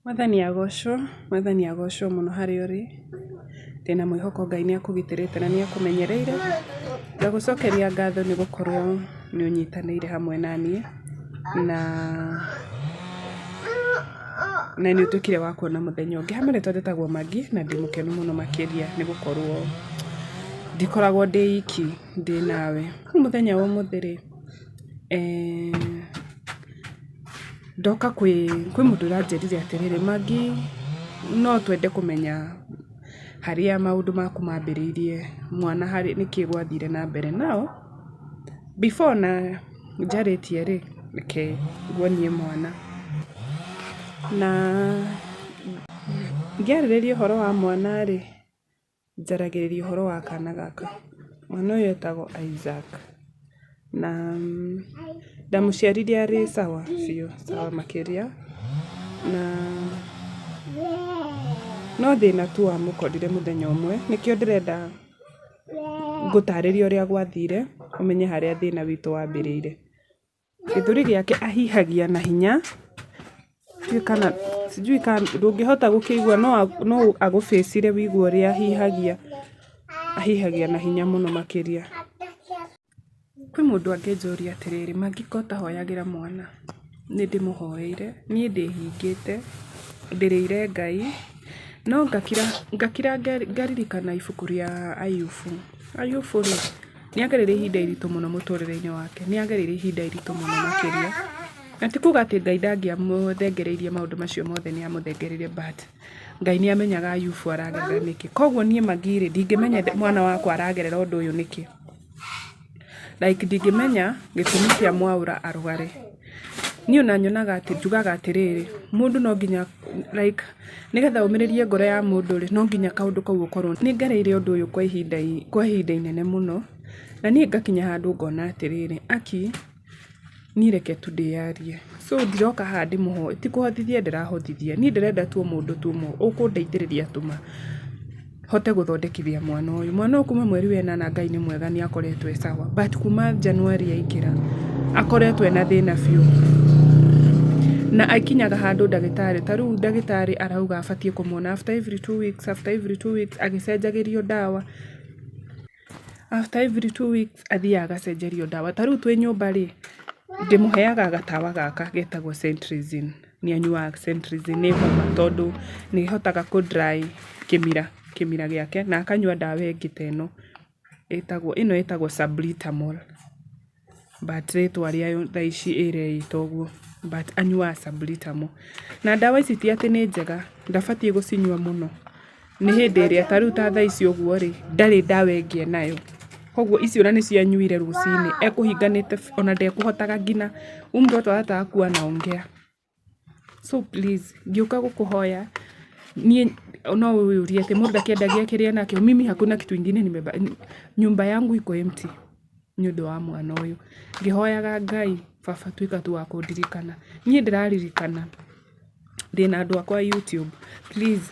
Mwathani agocwo, Mwathani agocwo mũno harĩa ũrĩ, ndĩna mwĩhoko Ngai nĩ akũgitĩrĩte na nĩ akũmenyereire, ngagũcokeria ngatho nĩ gũkorwo nĩ ũnyitanĩire hamwe na niĩ, na na nĩ ũtuĩkire wa kuona mũthenya ũngĩ. Ha marĩtwa njĩtagwo Maggie na ndĩ mũkenu mũno makĩria nĩ gũkorwo ndikoragwo ndĩ iki ndĩ nawe. Rĩu mũthenya wa ũmũthĩ rĩ, ndoka kwĩ kwĩ mũndũ ũranjĩrire atĩrĩrĩ, Maggie no twende kũmenya harĩa maũndũ maku mambĩrĩirie, mwana nĩkĩ gwathire na mbere. Now, before ona njarĩtie rĩ, reke nguonie mwana. Na ngĩarĩrĩria ũhoro wa mwana rĩ, njaragĩrĩria ũhoro wa kana gaka. Mwana ũyũ etagwo Isaac. Na ndamũciarire arĩ sawa biũ, sawa makĩria. Na no thĩna tu wamũkorire mũthenya ũmwe, nĩkĩo ndĩrenda ngũtarĩrie ũrĩa gwathire, ũmenye harĩa thĩna witũ wambĩrĩire. Gĩthũri gĩake ahihagia na hinya, ndiũĩ kana sijui kana ndũngĩhota gũkĩigua no agũbĩcire wĩigue ũrĩa ahihagia, ahihagia na hinya mũno makĩria. Kwĩ mũndũ angĩnjũria atĩrĩrĩ, Maggie ko ũtahoyagĩra mwana? Nĩ ndĩmũhoeire, niĩ ndĩhingĩte, ndĩrĩire Ngai, no ngakira ngakira ngaririkana ibuku rĩa Ayubu. Ayubu rĩ, nĩ agereire ihinda iritũ mũno mũtũrĩre-inĩ wake, nĩ agereire ihinda iritũ mũno makĩria, na ti kuga atĩ Ngai ndangĩamũthengereirie maũndũ macio mothe nĩ amũthengereirie but Ngai nĩ amenyaga Ayubu aragerera nĩkĩ. Koguo niĩ Maggie rĩ, ndingĩmenya mwana wakwa aragerera ũndũ ũyũ nĩkĩ. Like ndingĩmenya gĩtũmi kĩa Mwaũra arware. Niĩ ona nyonaga atĩ njugaga atĩrĩrĩ, mũndũ no nginya like nĩgetha ũmĩrĩrie ngoro ya mũndũ rĩ, no nginya kaũndũ kau ũkorwo. Nĩ ngereire ũndũ ũyũ kwa ihinda kwa ihinda inene mũno, na niĩ ngakinya handũ ngona atĩrĩrĩ, aki niĩ reke tu ndĩyarie. So ndiroka haha ndĩmũhoe, ti kũhotithia ndĩrahotithia, niĩ ndĩrenda tu o mũndũ tu ũmwe ũkũndeithĩrĩria tu ma hote gũthondekithia mwana ũyũ. Mwana ũyũ kuma mweri wa ĩnana Ngai nĩ mwega nĩ akoretwo e sawa, but kuma January aingĩra, akoretwo ena thĩna biũ. Na akinyaga handũ ndagĩtarĩ, ta rĩu ndagĩtarĩ arauga abatiĩ kũmuona after every 2 weeks, after every 2 weeks agĩcenjagĩrio ndawa. After every 2 weeks athiaga agacenjerio ndawa. Ta rĩu twĩ nyũmba rĩ, ndĩmũheaga gatawa gaka getagwo Cetirizine. Nĩ anyuaga Cetirizine nĩ homa tondũ nĩ ĩhotaga kũ dry kĩmira, kĩmira gĩake na akanyua ndawa ĩngĩ ta ĩno ĩtagwo, ĩno ĩtagwo Salbutamol but rĩtwa rĩayo thaa ici ĩreĩta ũguo but anyuaga Salbutamol. Na ndawa ici ti atĩ nĩ njega, ndabatiĩ gũcinyua mũno. Nĩ hĩndĩ ĩrĩa ta rĩu ta thaa ici ũguo rĩ, ndarĩ ndawa ĩngĩ enayo. Koguo icio ona nĩcio anyuire rũcinĩ, ekũhinganĩte ona ndekũhotaga nginya, huyu mtoto hata hakuwa anaongea. So please, ngĩũka gũkũhoya, niĩ no wĩyũrie atĩ mũndũ ndakĩendagia kĩrĩa enakĩo. Mimi hakuna kitu ingine nimeba, nyumba yangu iko empty nĩ ũndũ wa mwana ũyũ. Ngĩhoyaga Ngai, baba tuĩka tu wa kũndirikana. Niĩ ndĩraririkana ndĩna andũ akwa YouTube, please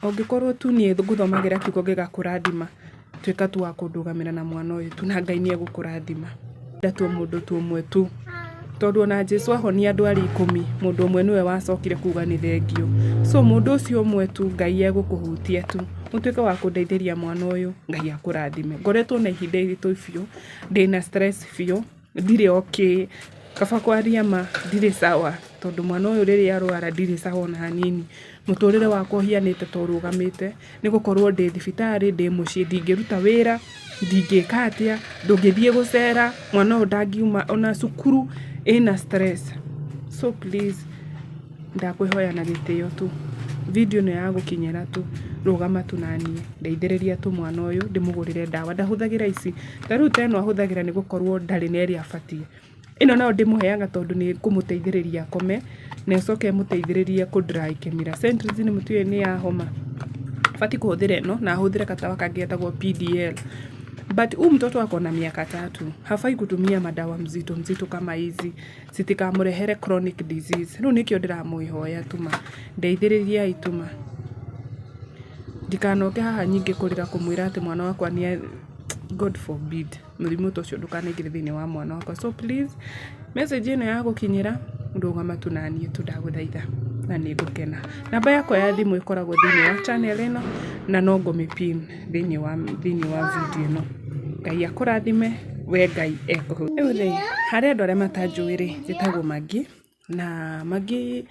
ũngĩkorwo tu niĩ ngũthomagĩra kiugo gĩgakũrathima, tuĩka tu wa kũndũgamĩra na mwana ũyũ tu na Ngai nĩ egũkũrathima. Ndĩrenda tu o mũndũ tu ũmwe tu, tondũ ona Jesũ ahonia andũ arĩa 10, mũndũ ũmwe nĩwe wacokire kuga nĩ thengiũ. So mũndũ ũcio ũmwe tu Ngai egũkũhutia tu, ũtuĩke wa kũndeithĩria mwana ũyũ, Ngai akũrathime. Ngoretwo na ihinda iritũ biũ, ndĩna stress biũ, ndirĩ okay, kaba kwaria ma ndirĩ sawa, tondũ mwana ũyũ rĩrĩa arwara ndirĩ sawa ona hanini. Mũtũrĩre wakwa ũhianĩte ta ũrũgamĩte, nĩ gũkorwo ndĩ thibitarĩ, ndĩ mũciĩ, ndingĩruta wĩra, ndingĩka atĩa, ndũngĩthiĩ gũcera, mwana ũyũ ndangiuma ona cukuru ĩna stress. So please ndakwĩhoya na gĩtĩo tu, video ĩno yagũkinyĩra tu, rũgama tu naniĩ, ndeithĩrĩria tu mwana ũyũ ndĩmũgũrĩre ndawa. Ndahũthagĩra ici, ta rĩu ta ĩno ahũthagĩra nĩ gũkorwo ndarĩ na ĩrĩa abatiĩ. Ĩno nayo ndĩmũheaga tondũ nĩ ĩkũmũteithĩrĩria akome, na ĩcoke ĩmũteithĩrĩrie kũ dry kĩmira. Cetirizine mũtiũĩ nĩ ya homa, abatiĩ kũhũthĩra ĩno na ahũthĩre gatawa kangĩ getagwo PDL. But huyu mtoto ako na miaka 3, hafai kutumia madawa mzito mzito kama hizi, citikamũrehere chronic disease. Rĩu nĩkĩo ndĩramwĩhoya tu ma, ndeithĩrĩriai tu ma. Ndikanoke haha nyingĩ kũrĩra kũmwĩra atĩ mwana wakwa nĩ God forbid, mũrimũ ta ũcio ndũkanaingĩre thĩinĩ wa mwana wakwa. So please, message ĩno yagũkinyĩra, rũgama tu naniĩ tu ndagũthaitha. na nĩ ngũkena. Namba yakwa ya thimũ ĩkoragwo thĩinĩ wa channel ĩno na no ngũmĩ pin thĩinĩ wa video ĩno. Ngai akũrathime, we Ngai ekũhũ. Rĩu rĩ, harĩ andũ arĩa matanjũĩ rĩ, njĩtagwo Maggie na Maggie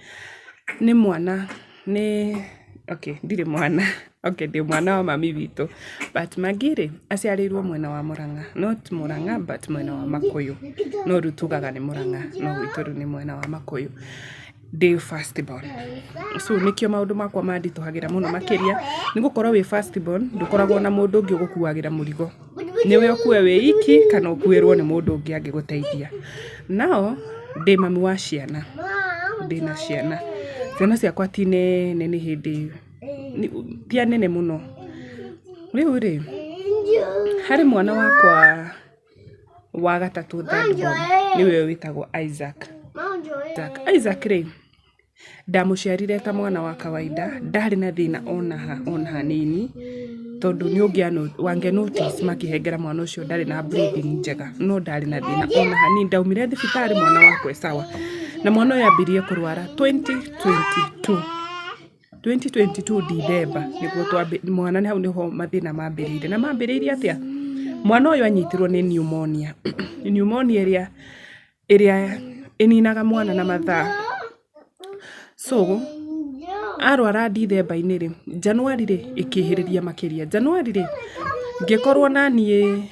nĩ mwana nĩ okay ndirĩ mwana, okay ndĩ mwana wa mami witũ, but Maggie rĩ, aciarĩirwo mwena wa Mũrang'a, not Mũrang'a but mwena wa Makũyũ, no rĩu tugaga nĩ Mũrang'a, no gwitũ rĩu nĩ mwena wa Makũyũ. Ndĩ first born, so nĩkĩo maũndũ makwa manditũhagĩra mũno makĩria, nĩ gũkorwo wĩ first born ndũkoragwo na mũndũ ũngĩ ũgũkuagĩra mũrigo, nĩwe ũkue wĩ iki kana ũkuĩrwo nĩ mũndũ ũngĩ angĩgũteithia. Nao ndĩ mami wa ciana, ndĩna ciana, ciana ciakwa ti nene nĩ hĩndĩ ti anene mũno. Rĩu rĩ, harĩ mwana wakwa wa gatatũ, third born, nĩwe wĩtagwo Isaac. Isaac rĩ, ndamũciarire ta mwana wa kawaida, ndarĩ na thĩna ona ha ona hanini, tondũ nĩ ũngĩa wange notice makĩhengera mwana ũcio ndarĩ na breathing njega, no ndarĩ na thĩna ona hanini. Ndaumire thibitarĩ mwana wakwa e sawa, na mwana ũyũ ambirie kũrwara 2022, 2022 December nĩguo twambi mwana hau nĩho mathĩna mambĩrĩirie. Na mambĩrĩirie atĩa? Mwana ũyũ anyitirwo nĩ pneumonia, pneumonia ĩrĩa ĩninaga mwana na mathaa. So arwara December-inĩ rĩ, January rĩ, ĩkĩhĩrĩria makĩria. January rĩ, ngĩkorwo na niĩ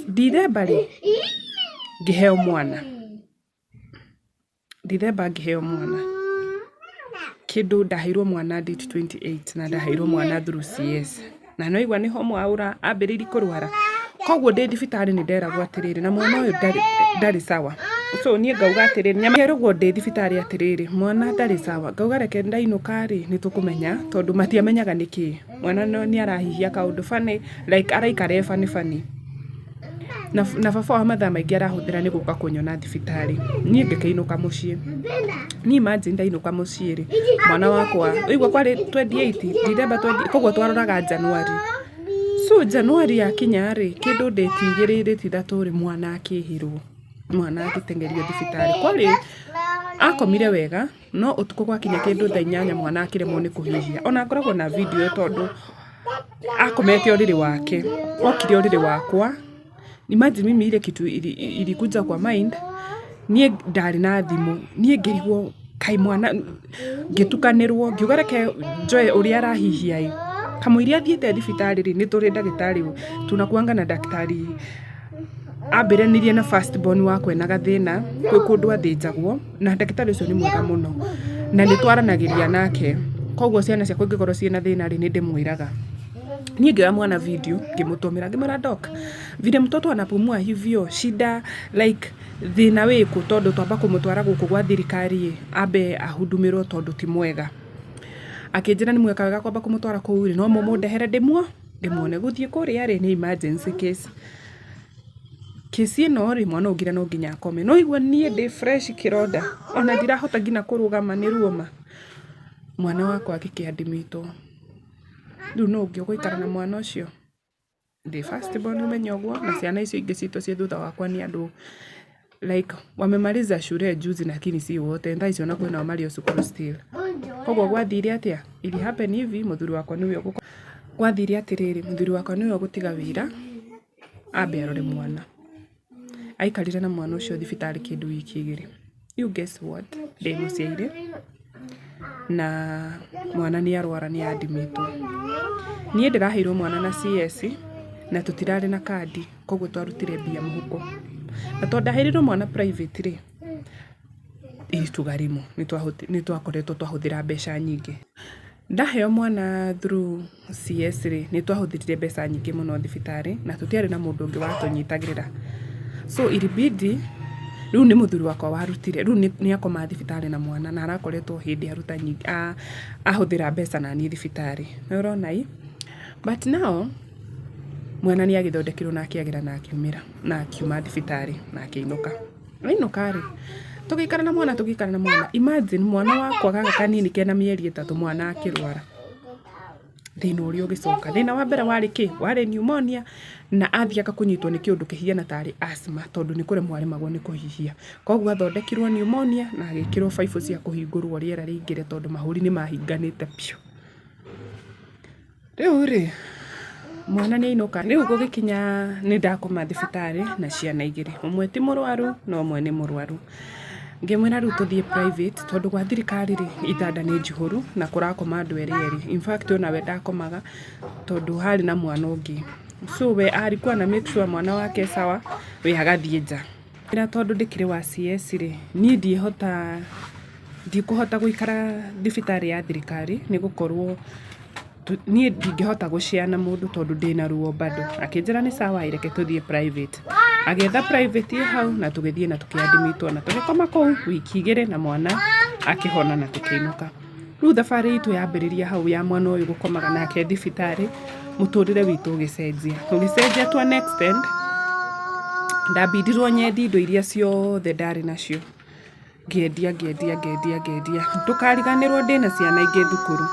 December rĩ, ngĩheo mwana. December ngĩheo mwana. Kĩndũ ndaheirwo mwana date 28 na ndaheirwo mwana through CS. Na nĩwaigua nĩho mwaũra ambĩrĩirie kũrwara. Koguo ndĩ thibitarĩ nĩ nderagwo atĩrĩrĩ, na mwana ũyũ ndarĩ sawa. So niĩ ngauga atĩrĩrĩ, ngeragwo ndĩ thibitarĩ atĩrĩrĩ, mwana ndarĩ sawa. Ngauga reke ndainũka rĩ, nĩ tũkũmenya tondũ matiamenyaga nĩkĩ. Mwana nĩ arahihia kaũndũ funny, like araikara e funny funny. Na baba wa mathaa maingĩ arahũthĩra nĩ gũka kũnyona thibitarĩ. Niĩ ngĩkĩinũka mũciĩ. Niĩ imagine ndainũka mũciĩ rĩ, mwana wakwa, ũigua kwarĩ 28 December 20, koguo twaroraga January. So January yakinya rĩ, kĩndũ date 2 date 3 rĩ, mwana akĩhĩrwo. Mwana agĩteng'erio thibitarĩ. Kwarĩ akomire wega, no ũtukũ gwakinya kĩndũ thaa 8 mwana akĩremwo nĩ kũhihia. Ona ngoragwo na video tondũ akomete ũrĩrĩ wake, okire ũrĩrĩ wakwa. Imagine mimi ile kitu ilikuja kwa mind, niĩ ndarĩ na thimũ, niĩ ngĩrigwo kaĩ mwana, ngĩtukanĩrwo, ngiuga reke njoe ũrĩa arahihia ĩ. Kamũira athiĩte thibitarĩ rĩ, nĩ tũrĩ ndagĩtarĩ, tunakuanga na daktari ambĩranirie na first born wakwa ena gathĩna, kwĩ kũndũ athĩnjagwo, na ndagĩtarĩ ũcio nĩ mwega mũno, na nĩ twaranagĩria nake, koguo ciana ciakwa ingĩkorwo ciĩna thĩna rĩ, nĩ ndĩmwĩraga. Niĩ ngĩoya mwana video, ngĩmũtũmĩra, ngĩmwĩra, "Doc, vile mtoto anapumua hivyo, shida like thĩna wĩkũ? Tondũ twamba kũmũtwara gũkũ gwa thirikari ĩ, ambe ahudumĩrwo tondũ ti mwega." Akĩnjĩra nĩ mweka wega kwamba kũmũtwara kũu rĩ, no mũmũndehere ndĩmuone. Gũthiĩ kũrĩa rĩ, nĩ emergency case. Kesi ĩno rĩ, mwana ũyũ nginya no nginya akome. No igua niĩ ndĩ fresh kĩronda, ona ndirahota nginya kũrũgama nĩ ruo ma. Mwana wakwa agĩkĩadmitwo. Rĩu nũ ũngĩ ũgũikara na mwana ũcio? Ndĩ first born ũmenye ũguo, na ciana icio ingĩ citũ ciĩ thutha wakwa nĩ andũ like wamemaliza shule juzi lakini si wote. Thaa ici ona kwĩnao marĩ o cukuru still. Koguo gwathire atĩa? Ili happen hivi, mũthuri wakwa nĩwe gwathire atĩrĩrĩ, mũthuri wakwa nĩwe ũgũtiga wĩra, ambe arore mwana. Aikarire na mwana ũcio thibitarĩ kĩndũ wiki 2. You guess what? Ndĩ mũciaire na mwana nĩ arwara, nĩ admitwo. Niĩ ndĩraheirwo mwana na CS na tũtirarĩ na kandi, koguo twarutire mbia mũhuko. Na tondũ ndaheirwo mwana private rĩ, ilitugharimu, nĩ twakoretwo twahũthĩra mbeca nyingĩ. Ndaheo mwana through CS rĩ, nĩ twahũthĩrire mbeca nyingĩ mũno thibitarĩ na tũtiarĩ na mũndũ ũngĩ watũnyitagĩrĩra. So ilibidi rĩu nĩ mũthuri wakwa warutire, rĩu nĩ akoma thibitarĩ na mwana na arakoretwo hĩndĩ aruta nyingĩ, ahũthĩra mbeca naniĩ thibitarĩ. Nĩ ũrona ĩ? But now mwana nĩ agĩthondekirwo na akĩagĩra na akiumĩra na akiuma thibitarĩ na akĩinũka. Ainũka rĩ, tũgĩikara na mwana, tũgĩikara na mwana. Imagine mwana wakwa gaka kanini kena mĩeri 3 mwana akĩrwara. Thĩna ũrĩa ũgĩcoka. Thĩna wa mbere warĩ kĩ? Warĩ pneumonia na athiaga kũnyitwo nĩ kĩũndũ kĩhiana tarĩ asthma tondũ nĩ kũremwo aremagwo nĩ kũhihia. Koguo athondekirwo pneumonia na agĩkĩrwo baibũ cia kũhingũrwo rĩera rĩingĩre tondũ mahũri nĩ mahinganĩte biũ. Rĩu rĩ, mwana nĩ ainũka, rĩu gũgĩkinya nĩ ndakoma thibitarĩ na ciana igĩrĩ, ũmwe ti mũrwaru na ũmwe nĩ mũrwaru. Ngĩmwĩra rĩu tũthiĩ private tondũ gwa thirikari rĩ, itanda nĩ njihũru na kũrakoma andũ erĩ erĩ. In fact ona we ndakomaga tondũ harĩ na mwana ũngĩ. So we alikuwa ana make sure mwana wake e sawa, we agathiĩ nja. Na tondũ ndĩkĩrĩ wa CS rĩ, niĩ ndiĩhota, ndikũhota gũikara thibitarĩ ya thirikari nĩ gũkorwo niĩ ndingĩhota gũ share na mũndũ tondũ ndĩna ruo bado. Akĩnjĩra nĩ sawa ĩ reke tũthiĩ private. Agĩetha private ĩ hau na tũgĩthiĩ na tũkĩ admit wo na tũgĩkoma kũu wiki igĩrĩ na mwana akĩhona na tũkĩinũka. Rĩu thabarĩ itũ yambĩrĩria hau ya mwana ũyũ gũkomaga nake thibitarĩ, mũtũrĩre witũ ũgĩcenjia. Ũgĩcenjia to an extent, ndambindirwo nyendie indo iria ciothe ndarĩ nacio. Ngĩendia ngĩendia ngĩendia ngĩendia. Ndũkariganĩrwo ndĩna ciana ingĩ thukuru,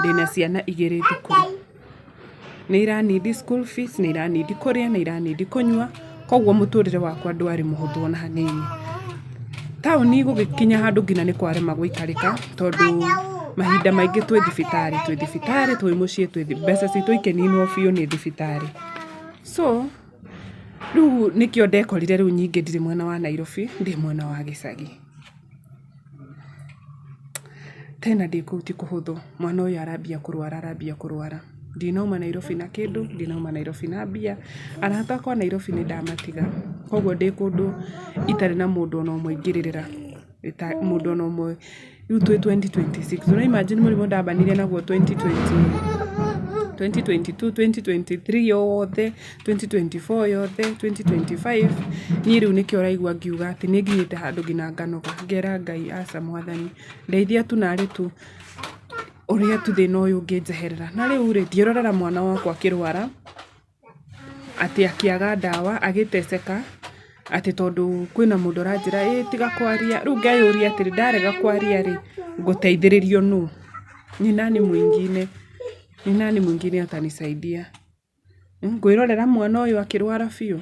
ndĩna ciana igĩrĩ thukuru. Nĩ ira need school fees, nĩ ira need kũrĩa, nĩ ira need kũnyua, koguo mũtũrĩre wakwa ndwarĩ mũhũthũ ona hanini. Taũni gũgĩkinya handũ nginya nĩ kwarema gũikarĩka tondũ mahinda maingĩ twĩ thibitarĩ, twĩ thibitarĩ, twĩ mũciĩ, mbeca citũ ikĩninwo biũ nĩ thibitarĩ. So, rĩu nĩkĩo ndekorire rĩu nyingĩ ndirĩ mwena wa Nairobi, ndĩ mwena wa gĩcagi. Tena ndĩ kũu ti kũhũthũ, mwana ũyũ arambia kũrwara arambia kũrwara. Ndinauma Nairobi na kĩndũ, ndinauma Nairobi na mbia, arata akwa Nairobi nĩ ndamatiga, koguo ndĩ kũndũ itarĩ na mũndũ ona ũmwe ingĩrĩrĩra, mũndũ ona ũmwe. Rĩu twĩ 2026, ũra imagine mũrimũ ndambanire naguo 2022, 2023 yothe, 2024 yothe, 2025, niĩ rĩu nĩkĩo ũraigua ngiuga atĩ nĩ nginyĩte handũ nginya nganoga, ngera Ngai aca mwathani, ndeithia tu narĩ tu ũrĩa tu thĩna ũyũ ũngĩnjeherera. Na rĩu rĩ, ngĩrorera mwana wakwa akĩrwara, atĩ akĩaga ndawa, agĩteceka, atĩ tondũ kwĩna mũndũ ũranjĩra ĩ tiga kwaria, rĩu ngeyũria atĩrĩ, ndarega kwaria rĩ, ngũteithĩrĩrio nũ? Ni nani mwingine? Ni nani mwingine atanisaidia? Ngwĩrorera mwana ũyũ akĩrwara biũ?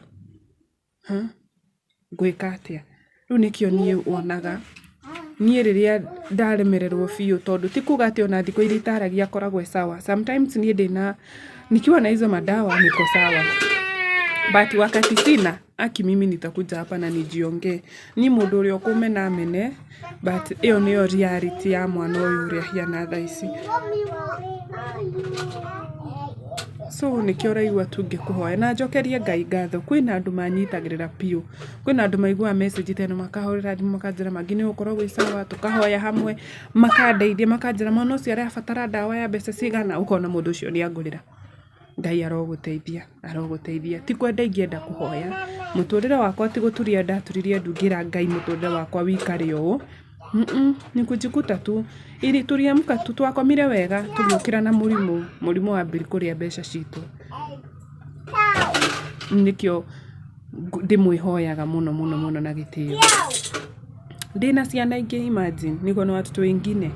Ngwĩka atĩa? Rĩu nĩkĩo niĩ wonaga niĩ rĩrĩa ndaremererwo biũ tondũ ti kuga atĩ ona thikũ iria itaragia ngoragwo ĩ sawa. Sometimes niĩ ndĩna, nikiwa na hizo madawa niko sawa. But wakati sina, aki mimi nitakuja hapa na nijiongee. Niĩ mũndũ ũrĩa ũkũmena amene, but ĩyo nĩyo reality ya mwana ũyũ ũrĩa ahiana thaa ici. So nĩkĩo ũraigua tu ngĩkũhoya na njokerie Ngai ngatho, kwĩna andũ manyitagĩrĩra biũ, kwĩna andũ maiguaga message ta ĩno makahũrĩra thimũ makanjĩra Maggie nĩ ũgũkorwo wĩ sawa, tũkahoya hamwe, makandeithia makanjĩra mwana ũcio arabatara ndawa ya mbeca cigana, ũkona mũndũ ũcio nĩ angũrĩra. Ngai arogũteithia, arogũteithia. Ti kwenda ingĩenda kũhoya, mũtũrĩre wakwa ti gũturia ndaturirie ndu ngĩra Ngai mũtũrĩre wakwa wĩikare ũũ, ni kujikuta tu, tuliamka tu, twakomire wega tũgĩũkĩra na mũrimũ, mũrimũ wambĩrĩria kũrĩa mbeca citũ. Nĩkĩo ndĩmwĩhoyaga mũno mũno mũno na gĩtĩo. Ndĩna ciana ingĩ imagine, niko na watoto wengine,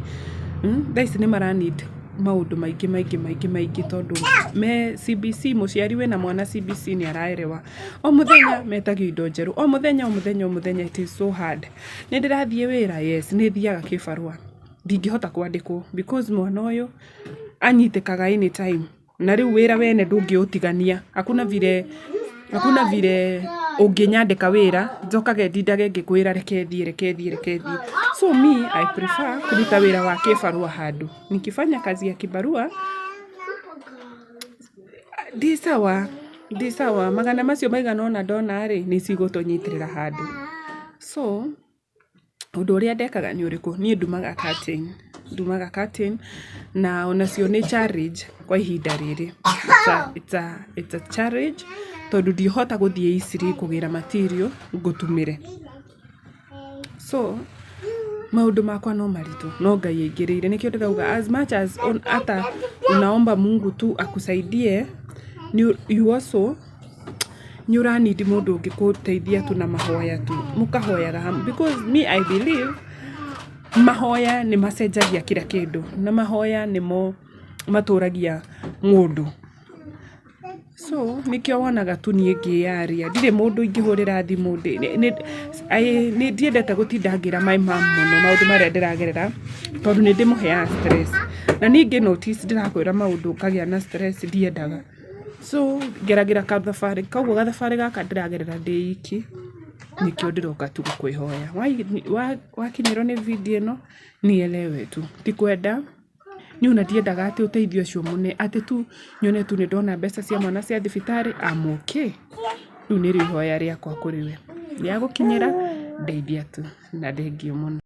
thaa ici nĩ mara need maũndũ maingĩ maingĩ maingĩ maingĩ tondũ me CBC, mũciari wĩna mwana CBC nĩ araerewa. O mũthenya metagio indo njerũ, o mũthenya o mũthenya o mũthenya it is so hard. Nĩ ndĩrathiĩ wĩra? Yes, nĩ thiaga kĩbarũa. Ndingĩhota kwandĩkwo because mwana ũyũ anyitĩkaga anytime. Na rĩu wĩra wene ndũngĩũtigania. Hakuna vile, hakuna vile ũngĩnyandĩka wĩra njokage ndindage ngĩkwĩra reke thiĩ reke thiĩ reke thiĩ. So me I prefer kũruta wĩra wa kĩbarũa handũ. Nikifanya kazi ya kibarua ndĩ sawa, ndĩ sawa. Magana macio maigana ũna ndona rĩ, nĩ cigũtũnyitĩrĩra handũ. So ũndũ ũrĩa ndekaga nĩ ũrĩkũ, niĩ ndumaga curtain, ndumaga curtain na onacio nĩ challenge kwa ihinda rĩrĩ. It's a challenge tondũ ndihota gũthiĩ Eastleigh kũgĩra material ngũtumĩre. So maũndũ makwa no maritũ no Ngai aingĩrĩire. Nĩkĩo ndĩrauga as much as hata unaomba Mungu tu akusaidie, you also nĩ ũra need mũndũ ũngĩgũteithia tu na mahoya tu, mũkahoyaga hamwe because me I believe mahoya nĩ macenjagia kila kĩndũ, na mahoya nĩmo matũragia Mũndũ. So nĩkĩo wonaga tu niĩ ngĩyaria, ndirĩ mũndũ ingĩhũrĩra thimũ, nĩ ndiendete gũtinda ngĩra my mum mũno maũndũ marĩa ndĩragerera, tondũ nĩ ndĩmũheaga stress. Na niĩ ngĩ notice ndĩrakwĩra maũndũ ũkagĩa na stress ndiendaga. So ngeragĩra gathabarĩ, koguo gathabarĩ gaka ndĩragerera ndĩ iki, nĩkĩo ndĩroka tu gũkwĩhoya. Wakinyĩrwo nĩ video ĩno, nielewe tu, ti kwenda, niĩ ona ndiendaga atĩ ũteithio ũcio mũnene, atĩ tu nyone tu nĩ ndona mbeca cia mwana cia thibitarĩ, I'm okay. Rĩu nĩrĩo ihoya rĩakwa kũrĩ we. Rĩagũkinyĩra, ndeithia tu na thengiũ mũno.